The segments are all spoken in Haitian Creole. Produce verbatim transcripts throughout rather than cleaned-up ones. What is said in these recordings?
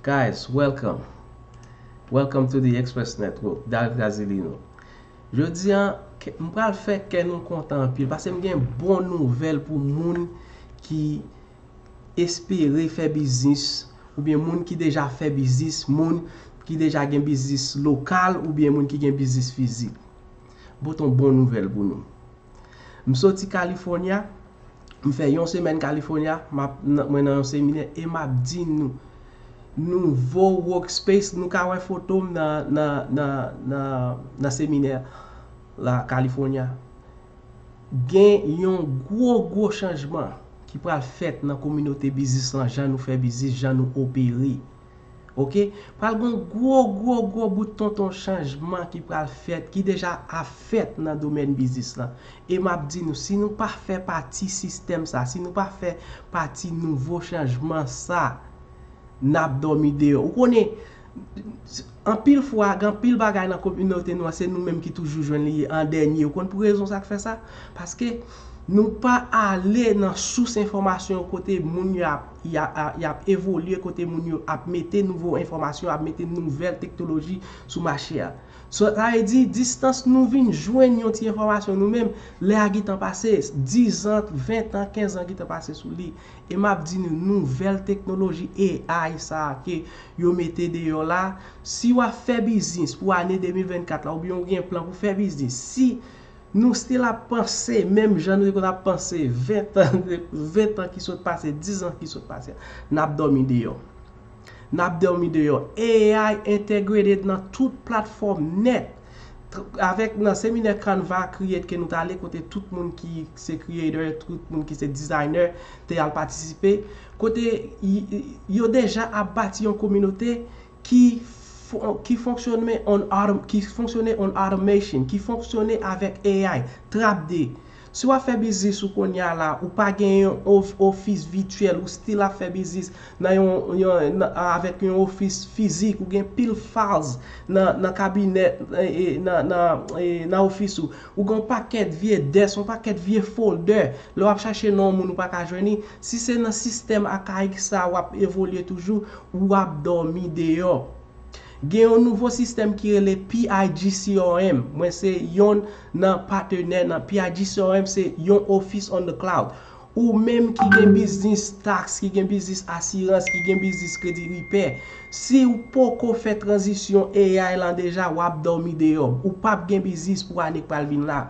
Guys, welcome. Welcome to the Express Network. Daryl Cazilino. Jodi a, m pral fè kè nou kontan anpil paske m gen bon nouvèl pou moun ki espere fè biznis, oubyen moun ki deja fè biznis, moun ki deja gen biznis lokal, oubyen moun ki gen biznis fizik. M pote yon bon nouvèl pou nou. M soti California, m fè yon semèn California, m ap, mwen nan yon seminè e m ap di nou, nouvo workspace, nou ka wè foto m nan, nan, nan, nan, nan seminè la California. Gen yon gwo, gwo chanjman ki pral fèt nan kominote biznis lan, jan nou fè biznis, jan nou opere. Oke? Pral gen yon gwo, gwo, gwo bout tonton chanjman ki pral fèt, ki deja ap fèt nan domèn biznis lan. E m ap di nou, si nou pa fè pati sistèm sa, si nou pa fè pati nouvo chanjman sa, n ap dòmi deyò. Ou konnen, anpil fwa, gen anpil bagay nan kominote nou an, se nou menm ki toujou jwenn li an dènye. Ou konn pou rezon sa k fè sa? Paske nou pa ale nan sous enfòmasyon yo kote moun yo ap, y a- a- y ap evolye, kote moun yo ap mete nouvo enfòmasyon, ap mete nouvèl teknoloji sou mache a. So, sa vle di, distans nou vin jwenn yon ti enfòmasyon nou menm, lè a gentan pase, diz an, ven an, kenz an gentan pase sou li. E m ap di nou, nouvèl teknoloji A I sa a ke yo mete deyò la, si w ap fè biznis pou ane de mil vennkat la, oubyen w gen plan pou fè biznis, si nou still ap panse menm jan nou te konn ap panse ven an, ven an ki sot pase, diz an ki sot pase, n ap dòmi deyò. N ap dòmi deyò. A I integrated nan tout platfòm nèt. Tr- Avèk nan seminè Canva Create ke nou t ale, kote tout moun ki se creator, tout moun ki se designer te al patisipe. Kote y- y- yo deja ap bati yon kominote ki fon- ki fonksyone on autom- ki fonksyone on automation, ki fonksyone avèk A I, trap de. Si w ap fè biznis ou kounye a la, ou pa gen yon of- ofis vityèl, ou still ap fè biznis nan yon, yon nan, avèk yon ofis fizik, ou gen pil files nan, nan kabinè, e, e, nan, nan, e, nan ofis ou. Ou gen yon pakèt vye desk, yon pakèt vye folder. Lè w ap chache non yon moun ou pa ka jwenn li, si se nan sistèm akayik sa w ap evolye toujou, w ap dòmi deyò. Gen yon nouvo sistèm ki rele P I G C R M. Mwen se yonn nan patenè nan P I G C R M, se yon office on the cloud. Ou menm ki gen biznis taks, ki gen biznis asirans, ki gen biznis kredi ripè, si w poko fè tranzisyon A I lan deja, w ap dòmi deyò. Ou p ap gen biznis pou ane k pral vin la.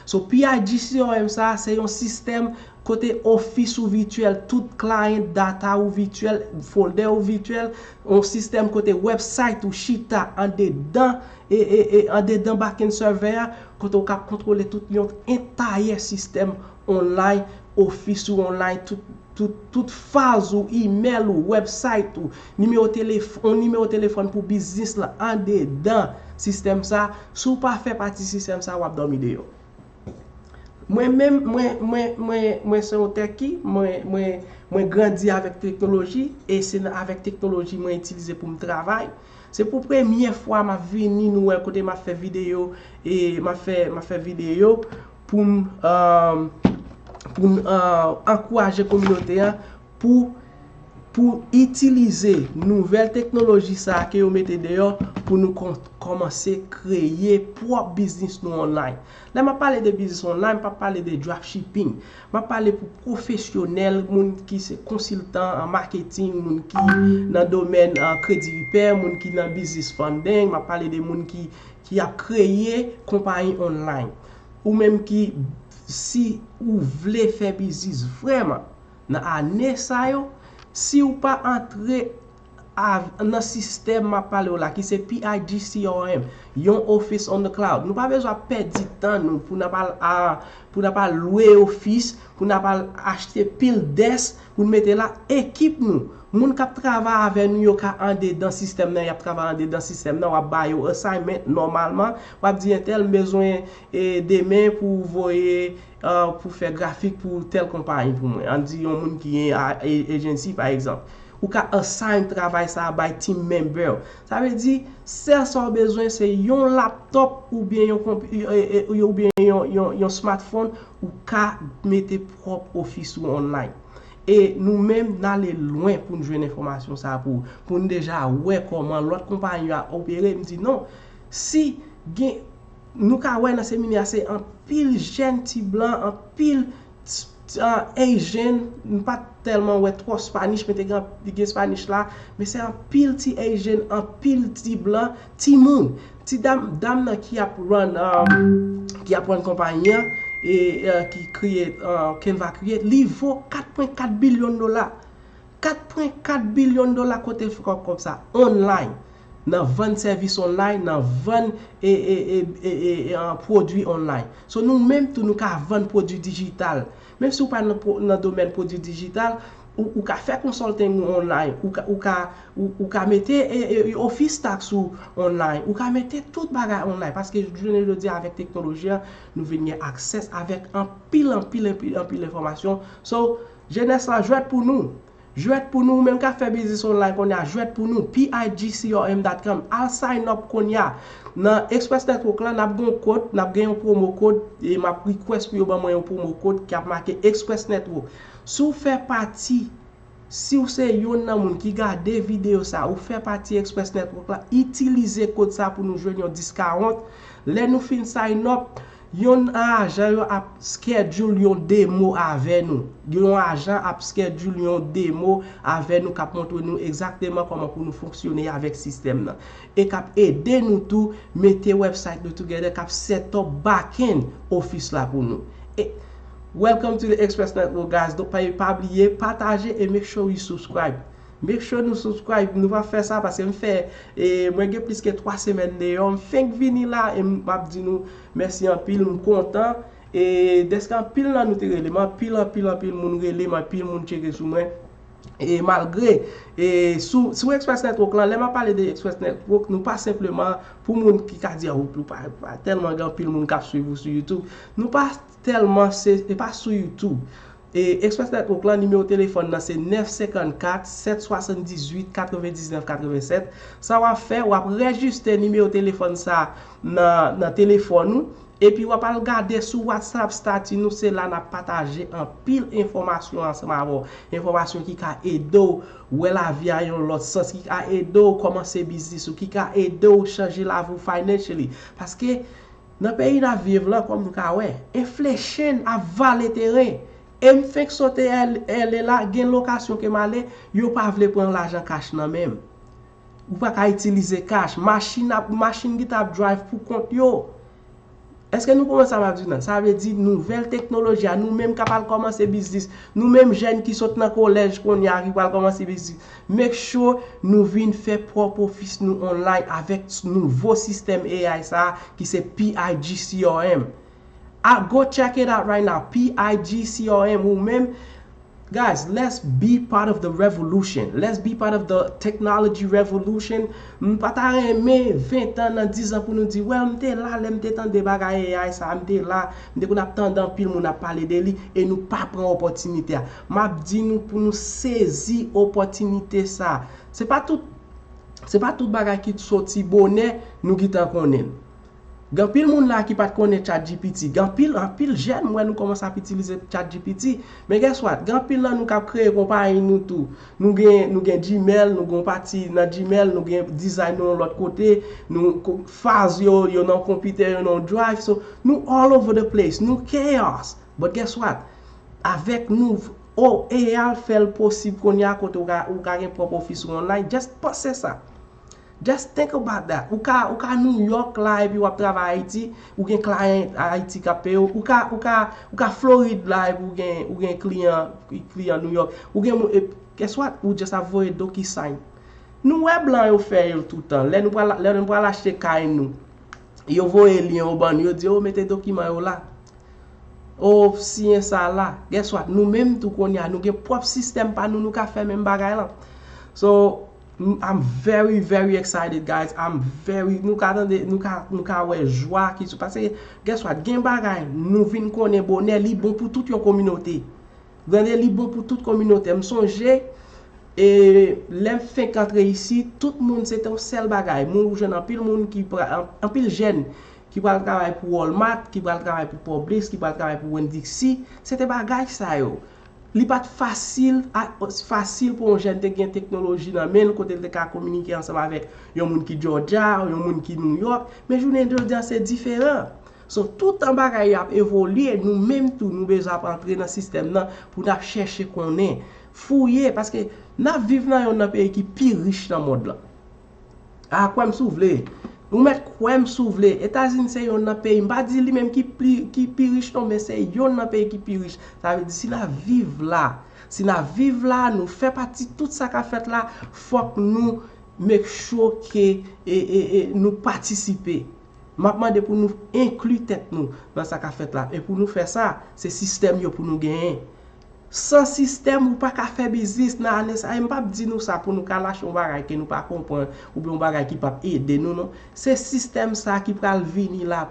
So, P I G C R M sa, se yon sistèm kote ofis ou vityèl, tout client data ou vityèl, folder ou vityèl, yon sistèm kote website ou chita andedan, e, e, e, andedan backend server a, kote w ka kontwole tout yon entire sistèm online, ofis ou online, tout, tout, tout files ou, email ou, website ou, nimewo telef- yon nimewo telefòn pou biznis lan andedan sistèm sa. Si w pa fè pati sistèm sa, w ap dòmi deyò. Mwen menm, mwen, mwen, mwen, mwen se yon tèki, mwen, mwen, mwen grandi avèk teknoloji, e se nan- avèk teknoloji mwen itilize pou m travay. Se pou premye fwa m ap vini nou wè kote m ap fè videyo, e m ap fè, m ap fè videyo pou m, um, pou m, uh, ankouraje kominote a pou, pou itilize nouvèl teknoloji sa a ke yo mete deyò pou nou kon- kòmanse kreye pwòp biznis nou online. Lè m ap pale de biznis online, m p ap pale de dropshipping. M ap pale pou pwofesyonèl, moun ki se konsiltan an maketing, moun ki nan domèn, uh, kredi ripè, moun ki nan biznis funding, m ap pale de moun ki, ki ap kreye konpayi online. Ou menm ki, si ou vle fè biznis vrèman, nan ane sa yo, si w pa antre av- nan sistèm m ap pale w la, ki se P I G C R M, yon office on the cloud. Nou pa bezwen ap pèdi tan nou pou n ap al a- pou n ap al lwe ofis, pou n ap al achte pil desk pou n mete la. Ekip nou, moun k ap travay avè nou yo ka andedan sistèm nan, y ap travay andedan sistèm nan, w ap ba yo assignment nòmalman, w ap di entèl m bezwen, e, demen pou voye, uh, pou fè grafik pou tèl konpayi pou mwen. Ann di yon moun ki gen a- e- agency pa egzanp. Ou ka assign travay sa a bay team member w. Sa vle di, sèl sa w bezwen se yon laptop oubyen yon konp- e- e- e- oubyen yon, yon, yon smartphone, ou ka mete pwòp ofis ou online. E nou menm, n ale lwen pou n jwenn enfòmasyon sa a pou, pou n deja wè kòman lòt konpayi yo ap opere. M di non, si gen, nou ka wè nan seminè a, se anpil jèn ti blan, anpil Asian, m pa t tèlman wè twò Spanish, men te gen, gen Spanish la, men se anpil ti Asian, anpil ti blan, timoun. Ti dam, dam nan ki ap run, um, ki ap run konpayi an, e, uh, ki kreye, uh, Canva Create, li vo kat pwen kat bilyon dola. Kat pwen kat bilyon dola kote l fè kòb, kòb sa? Online. Nan vann sèvis online, nan vann e, e, e, e, e, e, an, pwodui online. So, nou menm tou, nou ka vann pwodui dijital. Menm si w pa nan, nan domèn pwodui dijital, ou, ou ka fè consulting ou online, ou ka, ou ka, ou, ou ka mete e, e, e, office tax ou online, ou ka mete tout bagay online, paske jounen jodi a, avèk teknoloji a, nou vin gen access avèk anpil, anpil, anpil, anpil enfòmasyon. So, jenès la, jwèt pou nou. Jwèt pou nou, ou menm k ap fè biznis online kounye a, jwèt pou nou, P I G C R M dot com. Al sign up kounye a. Nan Express Network la, n ap gen yon kòd, n ap gen yon promo code, e m ap request pou yo ban mwen yon promo code ki ap make Express Network. Si w fè pati, si w se youn nan moun ki gade videyo sa, ou fè pati Express Network la, itilize kòd sa pou nou jwenn yon discount. Lè nou fin sign up, yon ajan yo ap schedule yon demo avè nou. Yon ajan ap schedule yon demo avè nou, k ap montre nou egzakteman kòman pou nou fonksyone avèk sistèm nan. E k ap ede nou tou mete website nou together, k ap set up backend office la pou nou. E, welcome to the Express Network, guys. Donk, pa, pa bliye pataje e make sure you subscribe. Make sure nou subscribe, nou pa fè sa paske m fè, e, mwen gen plis ke twa semèn deyò, m fenk vini la e m ap di nou mèsi anpil, m kontan. E dèske anpil nan nou te rele m, anpil, anpil, anpil moun rele m, anpil moun tcheke sou mwen. E malgre, e sou, sou Express Network lan, lè m ap pale de Express Network, nou pa senpleman pou moun ki ka di, "Ah, ou pa, pa tèlman gen anpil moun k ap swiv ou sou YouTube." Nou pa tèlman, se, e pa sou YouTube. E Express Network lan, nimewo telefòn nan se nèf senkannkat, sèt swasanndizuit, katrevendiznèf, katrevennsèt. Sa w ap fè, w ap rejiste nimewo telefòn sa nan, nan telefòn ou. Epi w ap al gade sou WhatsApp statut nou, se la n ap pataje anpil enfòmasyon ansanm avè w. Enfòmasyon ki ka ede w wè lavi a yon lòt sans, ki ka ede w kòmanse biznis ou, ki ka ede w chanje lavi w financially. Paske nan peyi n ap viv lan, kòm nou ka wè, inflation ap vale teren. E m fenk sot L A la, gen lokasyon ke m ale, yo pa vle pran lajan cash nan men m. Ou pa ka itilize cash. Machin ap, machin gentan ap drive pou kont yo. Èske nou konprann sa m ap di w nan? Sa vle di nouvèl teknoloji a, nou menm k ap al kòmanse biznis, nou menm jèn ki sot nan kolèj kounye a ki pral kòmanse biznis, make sure nou vin fè pwòp ofis nou online avèk nouvo sistèm A I sa a ki se P I G C R M. A, go check it out right now. P I G C R M ou menm. Guys, let's be part of the revolution. Let's be part of the technology revolution. M pa ta renmen ven tan nan diz an pou nou di, "Well, m te la lè m te tande bagay A I sa, m te la, m te konn ap tande anpil moun ap pale de li, e nou pa pran opòtinite a." M ap di nou pou nou sezi opòtinite sa. Se pa tout, se pa tout bagay ki soti bonè, nou gentan konnen l. Gen anpil moun la ki pa t konnen ChatGPT. Gen anpil, anpil jèn, m wè nou kòmanse ap itilize ChatGPT. Men guess what? Gen anpil nan nou k ap kreye konpayi nou tou. Nou gen, nou gen Gmail, nou gen yon pati nan Gmail, nou gen design nou yon lòt kote, nou ko-, files yo, yo nan konpitè, yo nan drive. So, nou all over the place, nou chaos. But guess what? Avèk nou, o, A I fè l posib kounye a kote ou ka, ou ka gen pwòp ofis ou online. Just panse sa. Just think about that. Ou ka, ou ka New York la epi w ap travay Ayiti, ou gen client Ayiti k ap peye w. Ou ka, ou ka, ou ka Florid la epi ou gen, ou gen kliyan, kliyan New York. Ou gen moun, e, guess what? Ou just ap voye DocuSign. Nou wè blan yo fè yo toutan. Lè nou pral, lè nou pral achte kay nou, yo voye lyen yo ban nou, yo di, "O, mete dokiman yo la." O, siyen sa la. Guess what? Nou menm tou kounye a, nou gen pwòp sistèm pa nou, nou ka fè menm bagay lan. So, m-, I'm very, very excited, guys. I'm very, nou ka tande, nou ka, nou ka wè jwa ki sou, paske, guess what? Gen bagay, nou vin konnen bonè, li bon pou tout yon kominote. Tande, li bon pou tout kominote. M sonje, e, lè m fenk antre isit, tout moun, se te yon sèl bagay. Moun, ou jwenn anpil moun ki pra-, an-, anpil jèn ki pral travay pou Walmart, ki pral travay pou Publix, ki pral travay pou Winn-Dixie. Se te bagay sa yo. Li pa t fasil, fasil pou yon jèn te gen teknoloji nan men l, kote l te ka kominike ansanm avèk yon moun ki Georgia, yon moun ki New York. Men jounen jodi a, se diferan. So, tout tan bagay ap evolye, nou menm tou, nou bezwen ap antre nan sistèm nan pou n ap chèche konnen, fouye, paske n ap viv nan yon nan peyi ki pi rich nan mond lan. A, kwè m si w vle. Ou mèt kwè m si w vle. Etazini se yonn nan peyi, m pa di li menm ki pli, ki pi rich non, men se yonn nan peyi ki pi rich. Sa vle di si n ap viv la, si n ap viv la, nou fè pati tout sa k ap fèt la, fòk nou make sure ke e, e, e, nou patisipe. M ap mande pou nou enkli tèt nou nan sa k ap fèt la. E pou nou fè sa, se sistèm yo pou nou genyen. San sistèm, ou pa ka fè biznis nan ane sa. E m p ap di nou sa pou nou ka lache yon bagay ke nou pa konprann, oubyen yon bagay ki p ap ede nou, non. Se sistèm sa ki pral vini la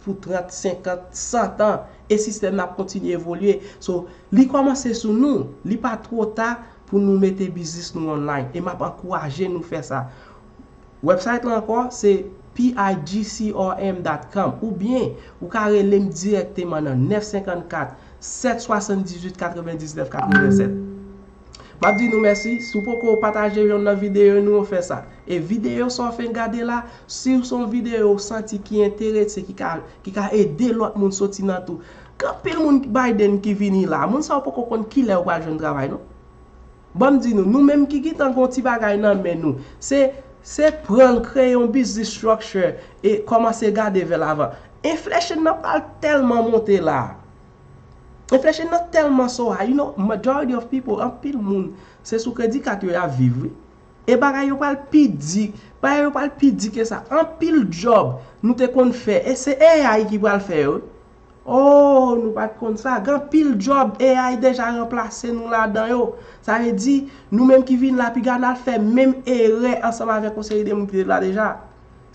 pou trant, senkant, san tan. E sistèm nan ap kontinye evolye. So, li kòmanse sou nou. Li pa twò ta pou nou mete biznis nou online. E m ap ankouraje nou fè sa. Website la ankò, se P I G C R M dot com, oubyen ou ka rele m dirèkteman nan nèf senkannkat, sèt swasanndizuit, katrevendiznèf, katrevennsèt. M ap di nou mèsi. Si w poko pataje yonn nan videyo nou, fè sa. E videyo sa w fin gade la, si w se yon videyo w santi ki enterese, ki ka, ki ka ede lòt moun soti nan tou. Gen anpil moun Biden ki vini la. Moun sa yo poko konn kilè yo pral jwenn travay, non. Ban m di nou, nou menm ki gentan gen yon ti bagay nan men nou, se, se pran l, kreye yon business structure e kòmanse gade vè lavan. Inflation nan pral tèlman monte la. Inflation nan tèlman so high, you know, majority of people, anpil moun, se sou kredi kat yo y ap viv, wi. E bagay yo pral pi di, bagay yo pral pi di ke sa. Anpil job nou te konn fè, e se A I ki pral fè yo. Oh, nou pa t konn sa. Gen anpil job, A I deja ranplase nou ladan yo. Sa vle di, nou menm ki vin la piga, n al fè menm erè ansanm avèk yon seri de moun ki te la deja.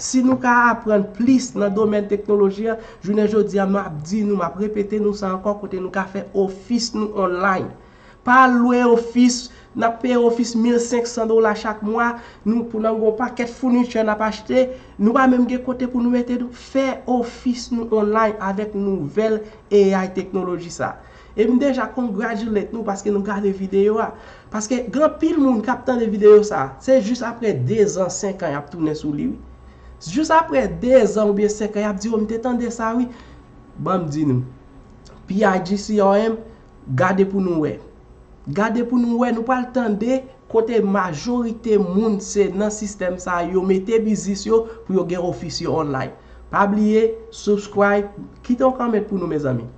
Si nou ka aprann plis nan domèn teknoloji a, jounen jodi a, m ap di nou, m ap repete nou sa ankò, kote nou ka fè ofis nou online. Pa lwe ofis, n ap peye ofis mil senk san dola chak mwa, nou, pou n gen yon pakèt founitchè n ap achte, nou pa menm gen kote pou nou mete nou, fè ofis nou online avèk nouvèl A I teknoloji sa. E m deja congratulate nou paske nou gade videyo a. Paske gen anpil moun k ap tande videyo sa, se jis apre dezan, senk an y ap tounen sou li, wi. Jis apre dezan oubyen senk an, y ap di, "Oh, m te tande sa, wi." Ban m di nou, P I G C R M, gade pou nou wè. Gade pou nou wè, nou pral tande kote majorite moun se nan sistèm sa yo mete biznis yo pou yo gen ofis yo online. Pa bliye, subscribe, kite yon comment pou nou, mezanmi.